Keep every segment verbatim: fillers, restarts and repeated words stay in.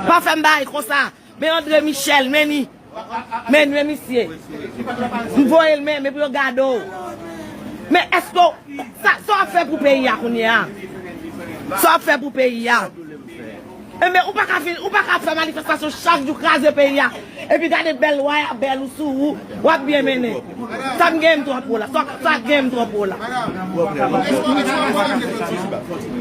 Pa fè m bagay konsa. Men Andre Michel, men li. Men, men misye. M voye l men, men pou yo gade w. Men èske w, sa, sa w ap fè pou peyi a kounye a? Sa w ap fè pou peyi a? Enben, ou pa ka fin, ou pa ka fè manifestasyon chak jou, kraze peyi a. Epi gade bèl lwa a, bèl ou sou ou, w ap byen mennen. Sa m gen m twò pou w la, sa, sa gen m twò pou w la.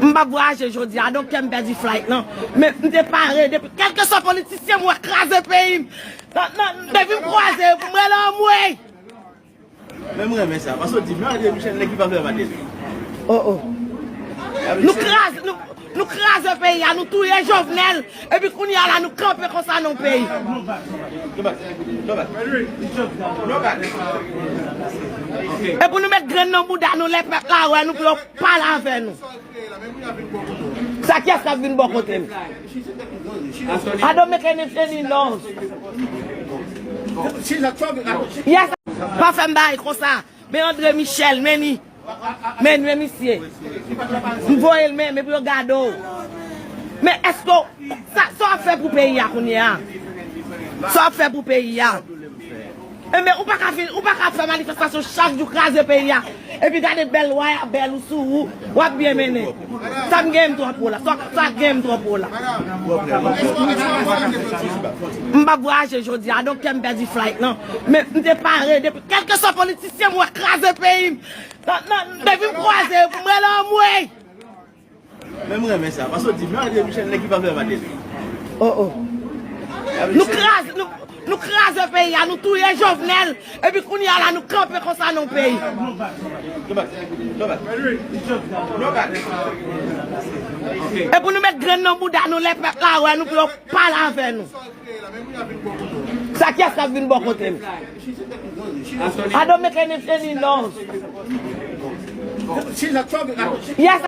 M p ap vwayaje jodi a, donk kè m pèdi flight lan. Men m te pare, depi, kèlkeswa politisyen m wè kraze peyi m. Nan, nan, depi m kwaze yo, m rele anmwey. Men m renmen sa, paske w di, men Andre Michel, nèg ki pa fè batèl. Oh, oh. Nou kraze, nou, nou kraze peyi a, nou touye Jovenel, epi kounye a la, nou kanpe konsa nan peyi. E pou nou met grenn nan bouda nou, lè pèp la wè nou, pou yo pale avè nou. Sa kiyès k ap vin bò kote m? I don't make any, any noise. Yes. Pa fè m bagay konsa. Men Andre Michel, men li. Men, men misye. M voye l men, men pou yo gade w. Men èske w, sa, sa w ap fè pou peyi a kounye a? Sa w ap fè pou peyi a? Enben, ou pa ka fin, ou pa ka fè manifestasyon chak jou, kraze peyi a. Epi gade bèl lwa a, bèl ou sou ou, w ap byen mennen. Sa m gen m twò pou w la, sa, sa gen m twò pou w la. M p ap vwayaje jodi a, donk kè m pèdi flight lan. Men m te pare, depi, kèlkeswa politisyen m wè kraze peyi m. Nan, nan, depi m kwaze yo, m rele anmwey. Men m renmen sa, paske w di, men Andre Michel, nèg ki pa fè batèl. Oh, oh. Nou kraze, nou, nou kraze peyi a, nou touye Jovenel, epi kounye a la, nou kanpe konsa nan peyi. E pou nou met grenn nan bouda nou, lè pèp la wè nou, pou yo pale avè nou. Sa kiyès k ap vin bò kote m? I don't make any, any noise. Yes.